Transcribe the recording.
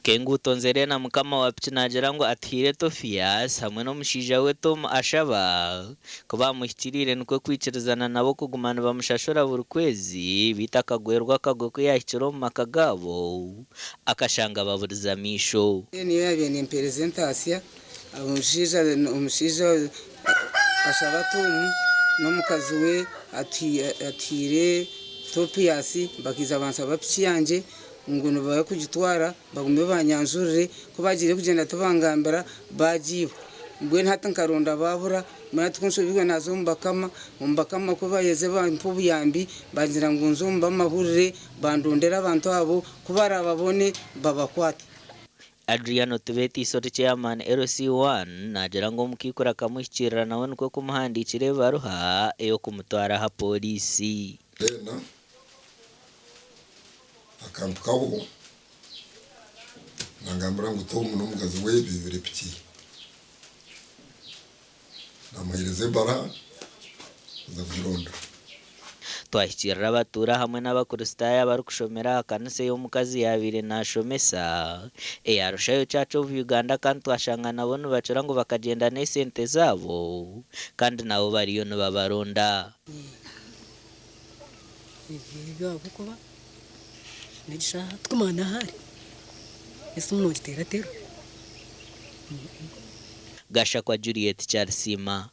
Kenguuto Nzerena mukama wa piki naagira ngu atuhaire Tofias hamwe n'omushaija we Tom Ashaba ku baamuhikiriire nikwo kwikirizana nabo kuguma nibamushashura buri kwezi beitu akagwerwa akagwe ku yaahikire omu maka gaabo akashanga baburize amaisho. Niyo yaabaire neempeereza entaasya, omushaija omushaija Ashaba Tom n'omukazi we Atuhaire Topias bakaija bansaba piki yangye ngu nibaya kugitwara bagume banyanjurire, ku baagiire kugyenda tibangambira baagiiba. Mbwenu hati nkaronda baabura, mbwenu hati ku nshobeirwe naaza omu bakama, omu bakama ku baaherize bampa obuyambi bangira ngu nze omu b'amahurire bandondere abantu abo ku baraababone babakwate. Adriano Tibetiisa ori Chairman LC1 naagira ngu omukaikuru akamuhikiirira nawe nikwo kumuhandiikira ebaruha ey'okumutwara aha pooriisi. Then akampikaho nangambira ngu Tom n'omukazi we baibire piki. Namuheereza ebara kuza kugironda. Twahikirira abatuura hamwe n'Abakristaayo abarikushomera aha kanisa ei omukazi yaabaire naashomesa eya Rushayo Church of Uganda kandi twashanga nabo nibakira ngu bakagyenda n'esente zaabo kandi nabo bariyo nibabaronda. Ebyo ahabw'okuba n'egi shaaha tikumanya n'ahu ari, esimu noogiteera terwa. Gashakwa Juliet Kyarisiima.